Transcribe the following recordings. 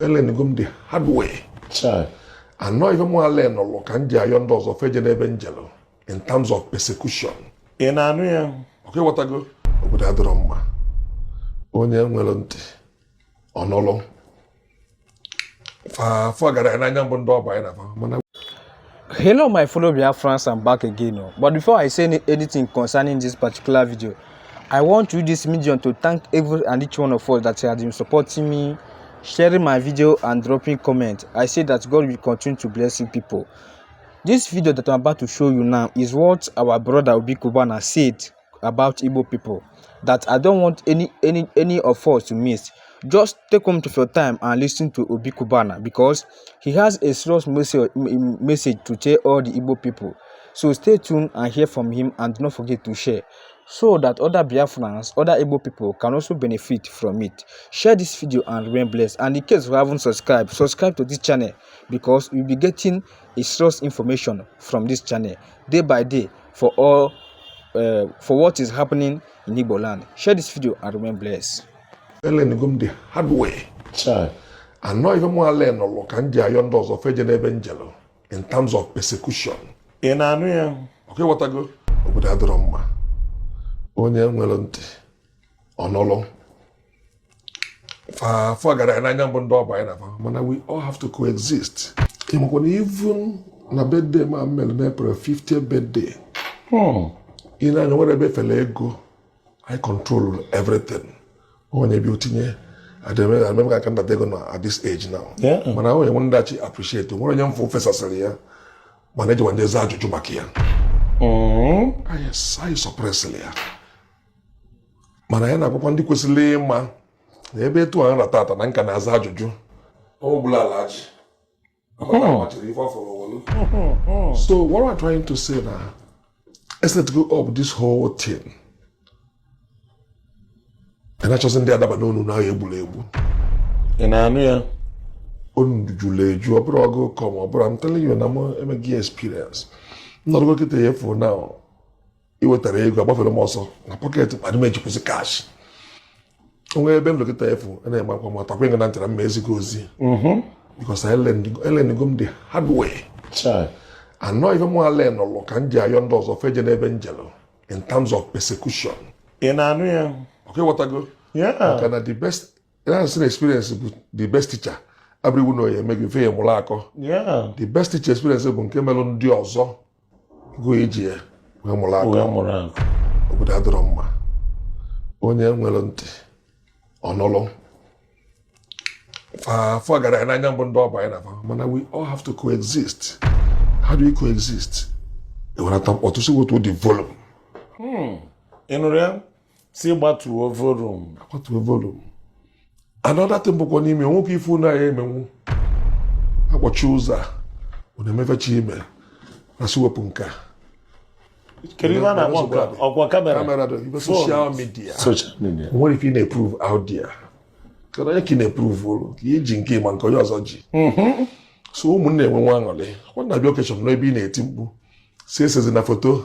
Elearngo m the hard way. Chai. Anọ ife mụ alearnụlụ ka m ji ayọ ndị ọzọ feje n'ebe njelụ in terms of persecution. Ị na-anụ ya? Ọka ịghọtago, obodo adịrọ mma. Onye nwere ntị ọnụlụ fa fọ gara ya n'anya mbụ ndị ọba anyị na fa mana. Hello, my fellow Biafrans, I'm back again. Oh. But before I say anything concerning this particular video, I want to use this medium to thank every and each one of us that has been supporting me, sharing my video and dropping comment. I say that God will continue to bless you people. This video that I'm about to show you now is what our brother Obi Cubana said about Igbo people that I don't want any of us to miss. Just take home to your time and listen to Obi Cubana because he has a serious message to tell all the Igbo people. So stay tuned and hear from him, and do not forget to share so that other Biafrans, other Igbo people can also benefit from it. Share this video and remain blessed. And in case you haven't subscribed, subscribe to this channel because you'll be getting a serious information from this channel day by day for what is happening in Igbo land. Share this video and remain blessed. Elearngo m the hard way. Chai. Anọ ife mụ alearnụlụ ka m ji ayọ ndị ọzọ feje n'ebe njelụ in terms of persecution. Ị na-anụ ya? Ọka ịghọtago, obodo adịrọ mma. Onye nwere ntị ọnụlụ fa fọ gara ya n'anya mbụ ndị ọba anyị na fa mana we all have to coexist. Ịmakwa na even na birthday ma m mere n'April, 50th birthday, ị na-anya nwere ebe efele ego. I control everything. Onye bi otinye ademe ka aka ndata ego na at this age now. Mana onye nwe ndachi appreciate nwere onye mfụ fesasịrị ya, mana ejikwa ndị eze ajụjụ maka ya. Anyị suppressịrị ya, mana ya na-agwakwa ndị kwesịrị ịma na ebe etu a nra tata na nka na-aza ajụjụ ọ bụla ala ji. So what I'm trying to say na let's go up this whole thing and achọsị ndị adaba n'onu na egburu egbu. Ị na-anụ ya? Onu jụrụ eju. Ọ bụrụ ọgụ kọm, ọ bụrụ, I'm telling you na m emeghị experience nnọdụgo kịta ya efu na iwetara ego agbafere m ọsọ na pocket. Adị m ejikwụsị cash onwe ebe m dọkịta efu a na-eme akwa ma takwa ego na ntị na mma ezigo ozi because I learn m the hard way. Chai. Anọ ife mụ alearnụlụ ka m ji ayọ ndị ọzọ feje n'ebe njelụ in terms of persecution. Ị na-anụ ya? Ọka ịghọtago? Yeah. Maka na the best na experience bụ the best teacher abụrụ iwu na oya eme gị mfe ya mụrụ akọ. The best teacher experience bụ nke melụ ndị ọzọ go eji ya wee mụrụ akọ. Wee mụrụ akọ. Obodo adịrọ mma. Onye nwere ntị ọnụlụ fa fọ gara ya n'anya mbụ ndị ọba anyị na fa mana we all have to coexist. How do we coexist? Ewenata mkpọtụ si wetuo the volume. Ị nụrụ ya? Si gbatuo volume. Akwatuo volume. Another thing bụkwa n'ime nwoke ifu na ya emenwu akpọchi ụzọ a ọ na-emefechi ime na si wepụ nke a. Kedu ihe a na-akpọ nke a? Ọkwa camera? Camera dị ibe social media. Social media. Nwere ife ị na-eprove out there? Kedu onye ka ị na-eprove ụlụ ka iji nke ma nke onye ọzọ ji? So ụmụnne enwe nwa aṅụrị ọ na-abịa occasion n'ebe ị na-eti mkpu si esezi na foto,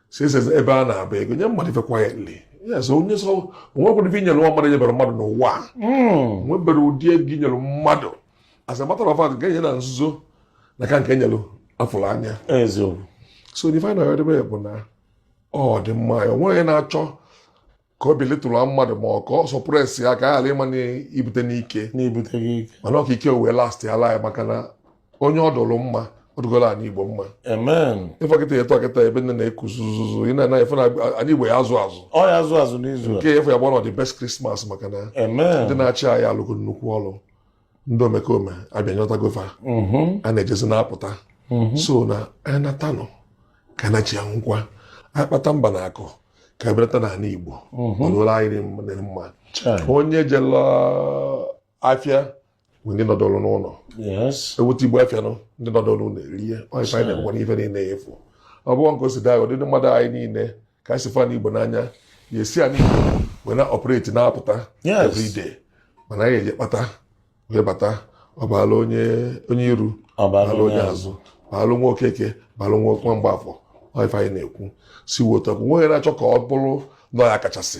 si esezi ebe a na-aba ego nye mmadụ ife quietly. Yes, onye sọ onwekwara ife inyere nwa mmadụ nyebere mmadụ n'ụwa a. Nwebere ụdị ego inyere mmadụ, as a matter of fact, nke enye na nzuzo na ka nke enyere afụrụ anya. Eziokwu. So ife anyị na-edebe bụ na ọ dị mma ya onwe onye na-achọ ka o belitụrụ mmadụ ma ọ ka ọ suppress ya ka a ghara ịma na ibute n'ike. Na-ebute gị ike. Mana ọ ka ike wee last ya ala ya, maka na onye ọ dụrụ mma ọ dụgoro anyị Igbo mma. Amen. Ife kịta eto kịta ebe nne na-eku zuzuzu ị na-ana efe na anyị Igbo ya azụ azụ. Ọ ya azụ azụ n'izu a. Nke efe ya bụ ọ the best Christmas maka na Amen. ndị na-achị anyị alụgo nnukwu ọrụ. Ndị omekome abịanyọtagofa a na-ejezi na-apụta, so na anyị natanụ ka na chi ya nkwa anyị kpata mba na akụ ka ebelata n'ala Igbo ọ dụrụ anyị dị mma. Chai. Onye jela afịa bụ ndị nọdụrụ n'ụlọ. Ewute igbo afịa nọ, ndị nọdụrụ n'ụlọ erie. Ọ ife anyị na-emekwa n'ife niile ya efu ọ bụghị nke o si daa ọdịdị mmadụ anyị niile ka anyị si fa n'Igbo n'anya ya esi anyị Igbo wee na operate na-apụta everyday, mana anyị eje kpata wee bata. Ọ baala onye onye iru. Ọ baala baala onye onye azụ, baalụ nwa Okeke, baalụ nwa Mgbafọ. Ọ ife anyị na-ekwu si wota bụ nwe onye na-achọ ka ọ bụrụ nọ ya kachasị,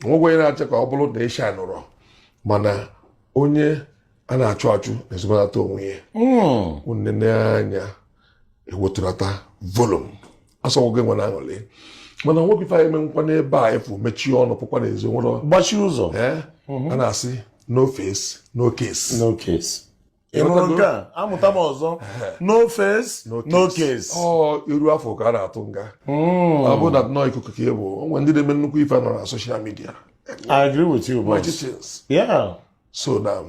onwekwe onye na-achọ ka ọ bụrụ na ịsha nụrọ, mana onye A na-achụ achụ na-ezobelata onwe ya. Unene anya ewetụrata volume asọgwụgo enwe na aṅụrị, mana nwoke ife anyị emenkwa n'ebe a efu mechie ọnụ pụkwa n'ezi nwere Gbachi ụzọ. Ee, a na-asị no face, no case. No case. Ị nụrụ nke a? Amụta m ọzọ, no face, no case. Ọ iru afọ ka a na-atụ nga. Ọ bụ na nnọọ ikuku ka ị bụ onwe ndị na-eme nnukwu ife nọ na social media. I agree with you, mighty boss. things. So na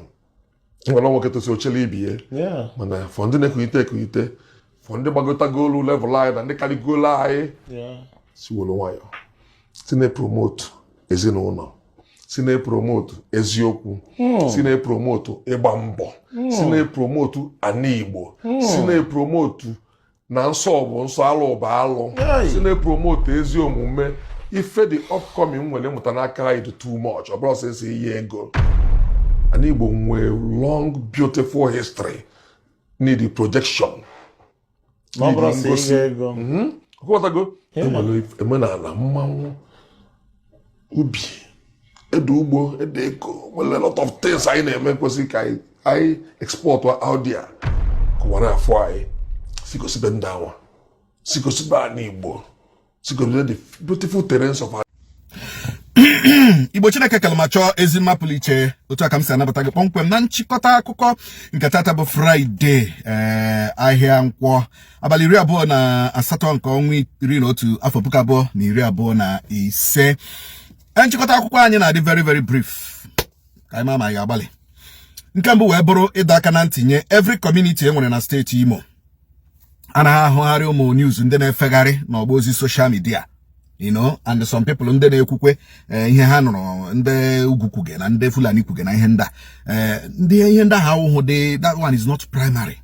nwere nwoke tosi ochele ibie, mana for ndị na-ekulite ekulite, for ndị gbagotagolu level anyị na ndị karịgolu anyị, si were nwayọ si na-epromote ezinụlọ, si na-epromote eziokwu, si na-epromote ịgba mbọ, si na-epromote ana Igbo, si na-epromote na nsọ bụ nsọ, alụ bụ alụ, si na-epromote ezi omume. Ife the upcoming nwere ịmụta n'aka anyị dị too much. Ọ bụrụ ọsọ esi ihe ego, ana Igbo nwee long, beautiful history, need projection. Ma ọ bụrụ sị ngosi. ihe ego. Ọkọtago enwere omenala, mmanwụ, ubi, ede ugbo, ede ego, nwere a lot of things anyị na-eme kwesịrị ka anyị export out there ka ụwa na-afụ anyị. Si gosibe ndị awa, si gosibe ana Igbo, si gosibe the beautiful terrains of our Igbo Chineke kele ma chọọ ezi mma pụrụ iche. Otu a ka m si anabata gị kpọmkwem na nchịkọta akụkọ nke tata bụ Fraịde, ee, ahịa Nkwọ, abalị 28 nke ọnwa 11, afọ 2025. Ee, nchịkọta akụkọ anyị na-adị very very brief ka anyị ma ma anyị ga-agbalị. Nke mbụ wee bụrụ ịdọ aka na ntị nye every community e nwere na steeti Imo. Anaghị ahụgharị ụmụ news ndị na-efegharị n'ọgba ozi social media and some people ndị na-ekwukwe ihe ha nụrụ ndị ugwu kwuge na ndị Fulani kwuge na ihe ndị a, ndị ihe ndị ahụ awụhụ dị. That one is not primary.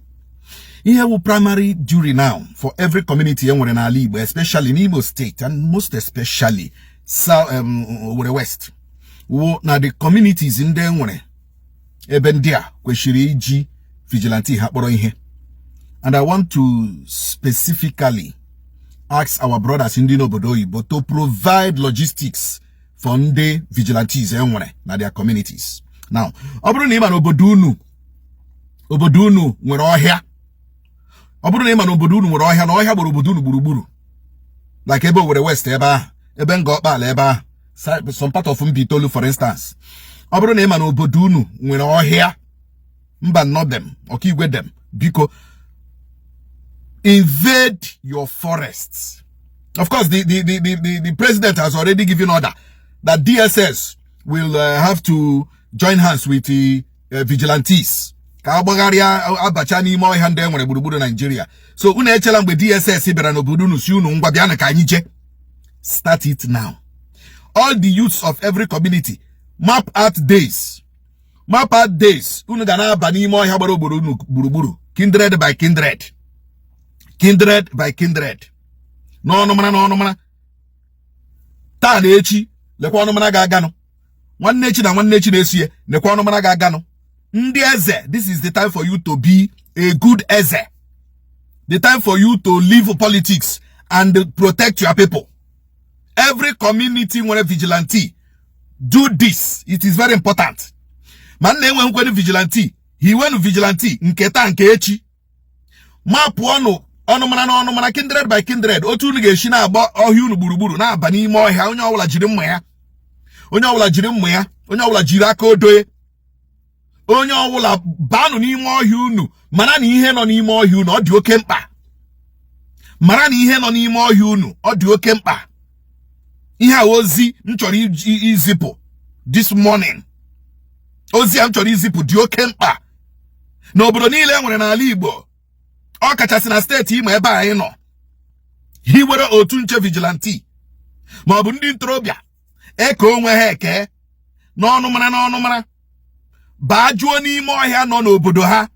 Ihe wụ primary duty now for every community e nwere n'ala Igbo, especially n'Imo State and most especially South Owerri West, wụ na the communities ndị e nwere ebe ndị a kwesịrị iji vigilante ha kpọrọ ihe. And I want to specifically ask our brothers ndị n'obodo oyibo to provide logistics for ndị vigilantes e nwere na their communities. Now, ọ bụrụ na ị ma na obodo unu nwere ọhịa, ọ bụrụ na ị ma na obodo unu nwere ọhịa, na ọhịa gbara obodo unu gburugburu, like ebe Owerri West ebe ahụ, ebe Ngor Okpala ebe ahụ, some part of Mbaitoli, for instance, ọ bụrụ na ị ma na obodo unu nwere ọhịa, mba nnọdem Ọkaigwe dem, biko invade your forests. Of course, the president has already given order that DSS will have to join hands with the vigilantes ka agbagharịa abacha n'ime ọhịa ndị e nwere gburugburu Nigeria. So unu echela mgbe DSS bịara n'obodo unu si unu ngwa bịanụ ka anyị jee. Start it now. All the youths of every community, map out days, map out days unu ga na-aba n'ime ọhịa gbara obodo unu gburugburu, kindred by kindred, kindred by kindred, n'ọnụmara n'ọnụmara. Taa na echi, lekwa ọnụmara ga-aganụ. Nwanne echi na nwanne echi na-esi ya, lekwa ọnụmara ga-aganụ. Ndị eze, this is the time for you to be a good eze, the time for you to leave politics and protect your people. Every community nwere vigilante, do this. It is very important. Ma nna enwe nkwenu vigilante, hiwenu vigilante nke taa, nke echi. Mapụ ọnụ ọnụmara na ọnụmara, kindred by kindred, otu unu ga-esi na-agba ọhịa unu gburugburu, na-aba n'ime ọhịa. Onye ọbụla jiri mma ya, onye ọbụla jiri mma ya, onye ọbụla jiri aka odoye, onye ọbụla baanụ n'ime ọhịa unu. Mara na ihe nọ n'ime ọhịa unu ọ dị oke mkpa. Mara na ihe nọ n'ime ọhịa unu ọ dị oke mkpa. Ihe a ozi m chọrọ izipụ this morning, ozi a m chọrọ izipụ dị oke mkpa n'obodo niile e nwere n'ala Igbo, ọ kachasị na steeti Imo ebe anyị nọ. Hiwere otu nche vigilante ma ọ bụ ndị ntorobịa eke onwe ha eke n'ọnụmara n'ọnụmara, baa juo n'ime ọhịa nọ n'obodo ha,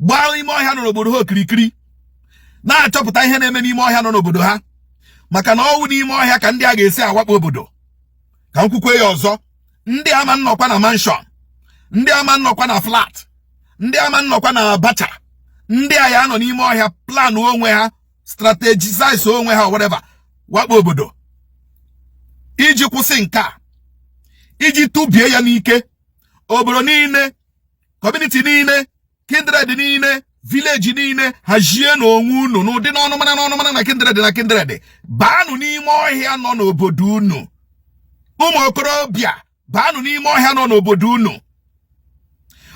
gbaa ime ọhịa nọ n'obodo ha okirikiri, na-achọpụta ihe na-eme n'ime ọhịa nọ n'obodo ha, maka na ọwụ n'ime ọhịa ka ndị a ga-esi awakpo obodo. Ka m kwukwe ya ọzọ, ndị ama nnọkwa na mansion, ndị ama nnọkwa na flat, ndị ama nnọkwa na abacha, ndị a ya nọ n'ime ọhịa plan onwe ha, strategize onwe ha, whatever, wakpo obodo. Iji kwụsị nke a, iji tụbie ya n'ike, obodo niile Community niile, kindred niile, village niile, hazie n'onwe unu n'ụdị n'ọnụmara n'ọnụmara na kindred na kindred. Baanụ n'ime ọhịa nọ n'obodo unu. Ụmụ okorobịa, baanụ n'ime ọhịa nọ n'obodo unu.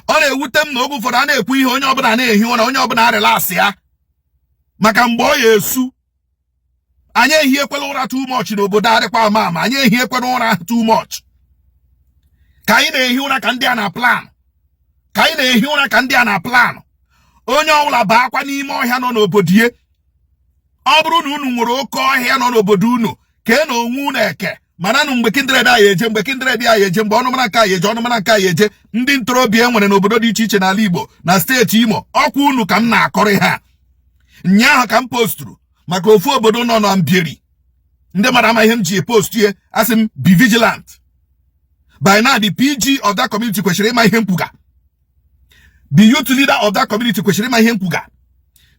Ọ na-ewute m na oge ụfọdụ a na-ekwu ihe, onye ọbụla na-ehi ụra, onye ọbụla arịlasị ya maka mgbe ọ ya esu. Anyị ehiekwela ụra too much n'obodo adịkwa ama ama. Anyị ehiekwela ụra too much. Ka anyị na-ehi ụra ka ndị a na plan, ka anyị na-ehi ụra ka ndị a na plan. Onye ọbụla baakwa n'ime ọhịa nọ n'obodo ye. Ọ bụrụ na unu nwere oke ọhịa nọ n'obodo unu, kee na onwe unu eke, maranụ mgbe kindred anyị eje, mgbe kindred anyị eje, mgbe ọnụmara nke anyị eje, ọnụmara nke anyị eje. Ndị ntorobịa e nwere n'obodo dị iche iche n'ala Igbo na steeti Imo, ọkwa unu ka m na-akọrị ha. Nyaahụ ka m posturu maka ofu obodo nọ na Mbieri. Ndị mara ama ihe m ji post ye, asị m, "Be vigilant." By now, the PG of that community kwesịrị ịma ihe mkwuga, the youth leader of that community kwesịrị ịma ihe nkwuga,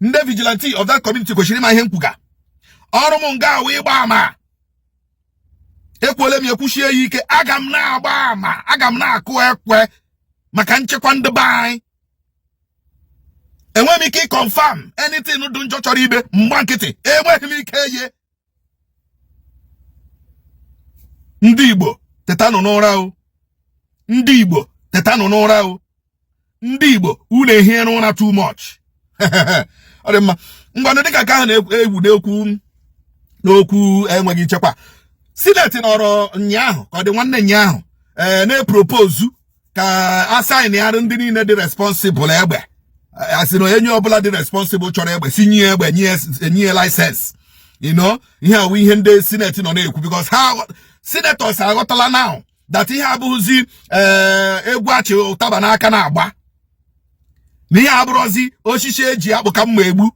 ndị vigilante of that community kwesịrị ịma ihe nkwuga. Ọrụ m nga awụ ịgba ama. Ekwuole m, ekwuchie ya ike, aga m na-agba ama, aga m na-akụ ekwe maka nchekwa ndị be anyị. Enweghị m ike ịconfirm anything dị njọ chọrọ ibe mgba nkịtị, enweghị m ike ye. Ndị Igbo, tetanụ n'ụra o. Ndị Igbo, tetanụ n'ụra o. Ndị Igbo, unu ehiere ụra too much. Ọ dị mma. Ngwanụ, dịka ka ahụ na-egwu n'okwu n'okwu enweghị nchekwa, Senate nọrọ nyaahụ, ka ọ dị nwanne nyaahụ, ee, na-epropose ka assign arụ ndị niile dị responsible egbe. Asị na onye ọbụla dị responsible chọrọ egbe, si nye egbe, nye license. Ihe awụ ihe ndị Senate nọ na-ekwu, because ha senators aghọtala now that ihe abụghịzi egwu achị ụtaba n'aka na-agba, na ihe abụrụzi osisi eji akpụ ka mma egbu,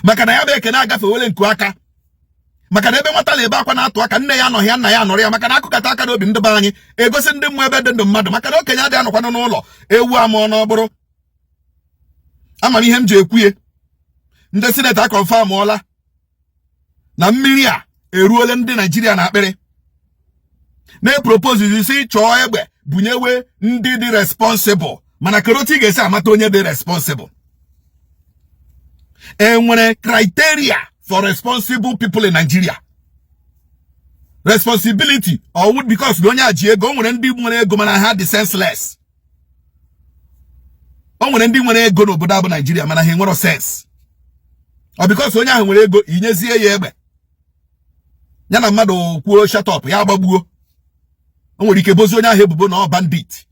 maka na ya bụ ekene agafewele nku aka, maka na ebe nwata na-ebe akwa na-atụ aka, nne ya anọghị ya, nna ya anọrọ ya, maka na akụkata aka n'obi ndị be anyị egosi ndị mmụọ ebe dị ndụ mmadụ, maka na okenye adịghị anọkwanụ n'ụlọ ewu amụọ n'ọbụrụ. Ama m ihe m ji ekwuye. Ndị Senate aconfirmụọla na mmiri a eruole ndị Naijiria na akpịrị, na-epropose si chọọ egbe bunyewe ndị dị responsible. Mana kedu otu ị ga-esi amata onye dị responsible? Enwere criteria for responsible people in Nigeria? Responsibility or because na onye a ji ego? O nwere ndị nwere ego mana ha dị senseless. O nwere ndị nwere ego n'obodo a bụ Naijiria mana ha enwero sense. Ọ because onye ahụ nwere ego, inyezie ya egbe, ya na mmadụ kwuo "Shut up", ya agbagbuo. O nwere ike bozi onye ahụ ebubo na ọ bandit.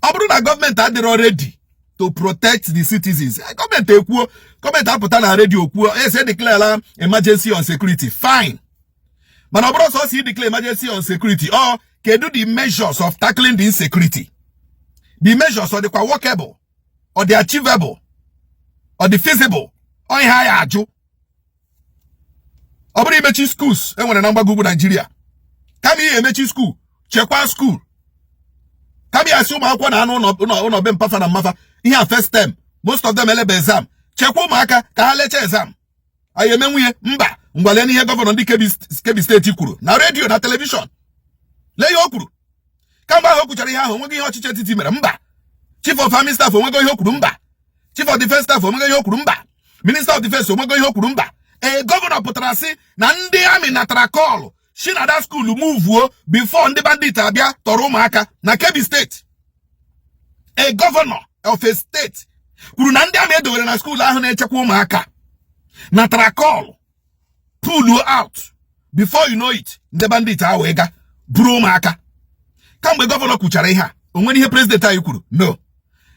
Ọ bụrụ na gọọmenti adịrọ ready to protect the citizens, gọọmenti ekwuo, gọọmenti apụta na redio kwuo ese declare emergency on security, fine. Mana ọ bụrụ sọsọ declare emergency on security, ọ kedu the measures of tackling the insecurity? The measures, ọ dịkwa workable? Ọ dị achievable? Ọ dị feasible? Ọ ihe a ajụ. Ọ bụrụ imechi schools enwere na mgbago ugwu Naijiria, kama ihe emechi school, chekwaa school. Kama ya si ụmụ akwụkwọ na anụ ụlọ be mpafa na mmafa, ihe a first term, most of them elebe exam, chekwa ụmụaka ka ha lechaa exam. Anyị eme nwunye mba. Ngwale n'ihe governor ndị Kebbi State kwuru na redio na television. Lee ihe o kwuru. Kamgbe ahụ o kwuchara ihe ahụ, onweghị ihe ọchịchị etiti mere? Mba. Chief of Army Staff onwego ihe o kwuru? Mba. Chief of Defense Staff onwego ihe o kwuru? Mba. Minister of Defense onwego ihe o kwuru? Mba. Ee, governor pụtara sị na ndị army natara call si na that school moveuo before ndị bandit abịa tọrọ ụmụaka na Kebbi State. A governor of a state kwuru na ndị army edowere na school ahụ na-echekwa ụmụaka natara call, pull out before you know it, ndị bandit ahụ wee ga buru ụmụaka. Kamgbe governor kwuchara ihe a, o nwere ihe president anyị kwuru? No.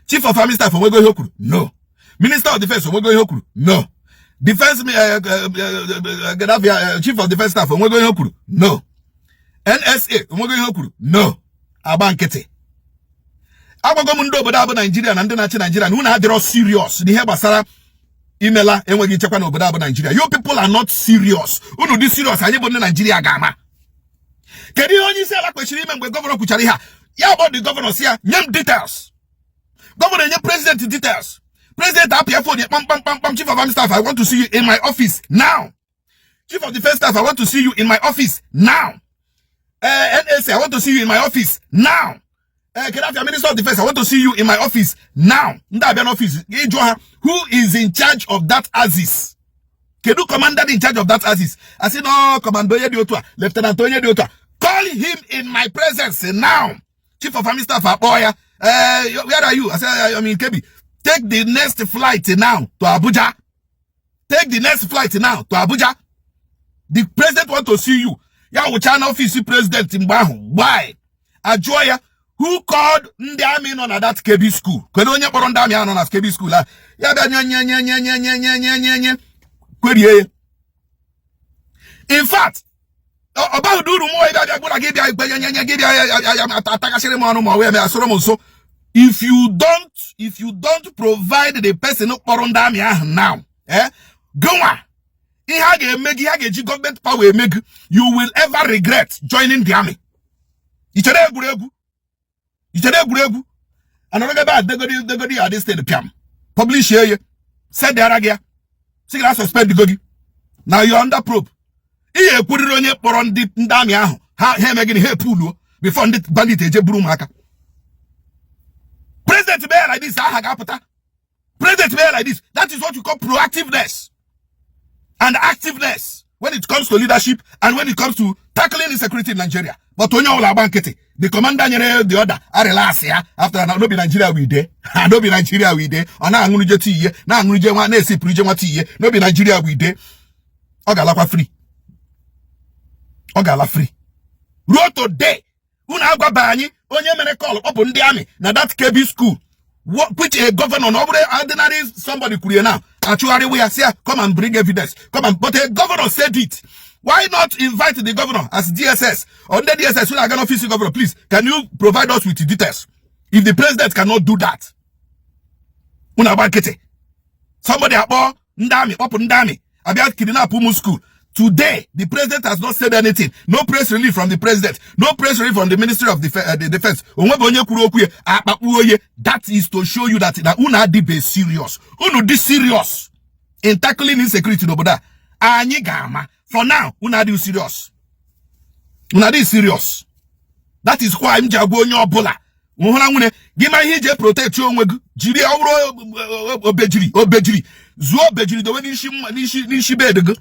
Chief of Army Staff onwego ihe o kwuru? No. Minister of Defense onwego ihe o kwuru? No. Defense Gaddafi, Chief of Defense Staff onwego ihe o kwuru? No. NSA onwego ihe o kwuru? No. Agba nkịtị. Agwago m ndị obodo abụ Naijiria na ndị na-achị Naijiria na unu adịrọ serious n'ihe gbasara imela enweghị nchekwa n'obodo abụ Naijiria. You people are not serious. Unu dị serious, anyị bụ ndị Naijiria ga-ama. Kedu ihe onye isi ala kwesịrị ime mgbe governor kwuchara ihe a? Ya bụ, dị governor si ya nye m details, governor enye president details, president apịa phone ya kpam kpam kpam kpam. "Chief of Army Staff, I want to see you in my office now. Chief of Defense Staff, I want to see you in my office now. NSA, I want to see you in my office now." Kedu Minister of Defense, I want to see you in my office now. Ndị abịa n'office, gị jụọ ha, who is in charge of that axis? Kedu commander in charge of that axis? I say, no, commander onye dị otu a, lieutenant onye dị otu a. Call him in my presence now. Chief of Army Staff akpọ ya. Where are you? I say, I'm in Kebbi. Take the next flight now to Abuja. Take the next flight now to Abuja. The president want to see you. Ya wụcha n'office president mgbe ahụ. Why? Ajụọ ya, who called ndị army nọ na that Kebbi school? Kedu onye kpọrọ ndị army ahụ nọ na Kebbi school ahụ? Ya bịa nye nye nye nye nye nye nye nye nye nye kwerie ya. In fact, ọ baghị uru mụọ ịbịa bịa gwara gị bịa ikpe nye nye nye gị bịa ya ya ya atakasịrị m ọnụ ma ọ wee mee asụrụ m nso. If you don't provide the person kpọrọ ndị army ahụ now, eh? Gịnwa ihe a ga-eme gị, ha ga-eji gọọmenti power eme gị, you will ever regret joining the army. I chere egwuregwu? I chere egwuregwu? Anọrọ ebe a degodi degodi ya this thing piam publish ye send ara gị ya sị gị na suspend go gị na you under probe. Ihe ekwuriri onye kpọrọ ndị army ahụ ha eme gịnị? Ha epuluo before ndị bandit eje buru ụmụaka. President mee like this, aha ga-apụta. President mee like this, that is what you call proactiveness and activeness when it comes to leadership and when it comes to tackling insecurity in Nigeria. But onye ọbụla agba nkịtị. The commander nyere the order a relax ya after na no be Nigeria we dey, no be Nigeria we dey. Ọ na-aṅụrụje tii ihe, na-aṅụrụje nwa, na-esipụrụje nwa tii ihe. No be Nigeria we dey. Ọ ga-alakwa free, ọ ga-ala free. Ruo today, unu agwaba anyị onye mere call kpọpụ ndị army na that Kebbi school, which a governor, na ọ bụrụ ordinary somebody kwuru ya now, achụgharịwa ya, si ya, "Come and bring evidence, come and." But a governor said it. Why not invite the governor as DSS or ndị DSS unu aga n'office governor? "Please, can you provide us with the details?" If the president cannot do that, unu agba nkịtị. Somebody akpọ ndị army, kpọpụ ndị army, abịa kidnap ụmụ school. Today, the president has not said anything. No press release from the president, no press release from the Ministry of the Defense. Onwebe onye kwuru okwu ya akpakpu oye. That is to show you that na unu adịbe serious. Unu dị serious in tackling insecurity n'obodo a, anyị ga-ama. For now, unu adịghị serious, unu adịghị serious. That is why m ji agwa onye ọbụla hụra nwunye gị ma ihe iji protect onwe gị, jiri ọ bụrụ obejiri, obejiri zuo, obejiri dowe n'isi n'isi n'isi bed gị.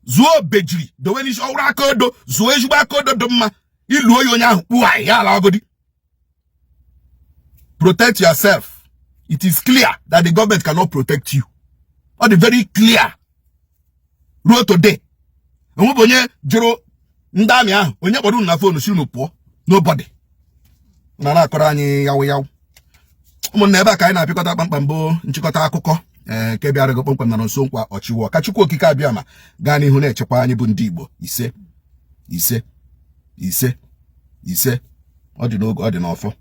Zuo obejiri dowe n'isi ọwụrụ aka odo, zuo ezigbo aka odo dị mma, iluo ya onye ahụ kpuo ya ala agodi. Protect yourself. It is clear that the government cannot protect you. Ọ dị very clear. Ruo today, onwebụ onye jụrụ ndị army ahụ onye kpọrọ unu na phone si unu pụọ? Nobody. Na na-akọrọ anyị yawu yawu. Ụmụnna, ebe a ka anyị na-apịkọta kpamkpam bụ nchịkọta akụkọ ee nke bịara gị kpọmkwem na nso nkwa ọchịwọ. Ka Chukwu Okike abịa ma gaa n'ihu na-echekwa anyị bụ ndị Igbo. Ise, ise, ise, ise. Ọ dị n'oge, ọ dị n'ọfọ.